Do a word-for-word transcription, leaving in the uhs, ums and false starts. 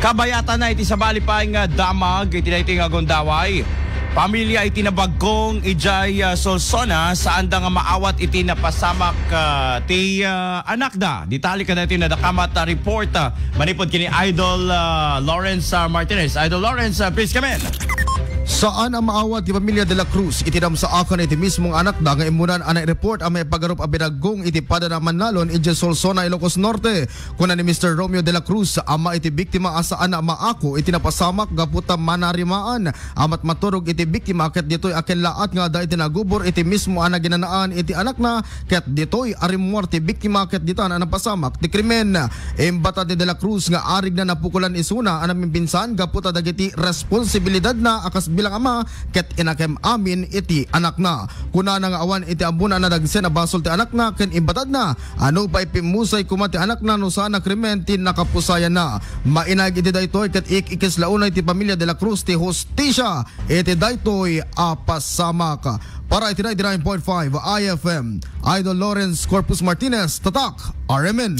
Kabayatan na iti sabali pay nga damag iti daytoy nga gundaway. Pamilya iti nabaggong idiay, ah, Solsona, saanda nga maawat iti napasamak, ah, ti, ah, anakda. Detalye kadaytoy nadakamat a report, ah, manipud kini Idol, ah, Lawrence, ah, Martinez. Idol Lawrence, ah, please come in. Saan a maawat ti pamilya de la Cruz iti namsaakan iti mismo nga anakda nga immunan a naireport a maipagarop a binaggong iti padana a mannalon idiay Solsona, Ilocos Norte. Kuna ni Mister Romeo de la Cruz, ama iti biktima, a saan a maako iti napasamak gapu ta manarimaan a matmaturog iti biktima ket ditoy a kellaat nga adda iti nagubor iti mismo a naginanaan iti anakna ket ditoy a rimmuar ti biktima ket ditan a napasamak ti krimen. Imbatad ni de la Cruz nga arigna napukolan isuna a namimpinsan gapu ta dagiti responsibilidadna a kas bilang ama ket inakem amin iti anakna. Kunana nga awan iti ammona a nadagsen a basol ti anakna ken imbatadna a nupay pimmusay koma ti anakna no saan a krimen ti nakapusayanna. Mainaig iti daytoy ket ik-ikis la unay ti pamilya de la Cruz ti hustisia iti daytoy a pasamak. Para iti ninety-nine point five I F M, Idol Lawrence Corpus Martinez, Tatak, R M N.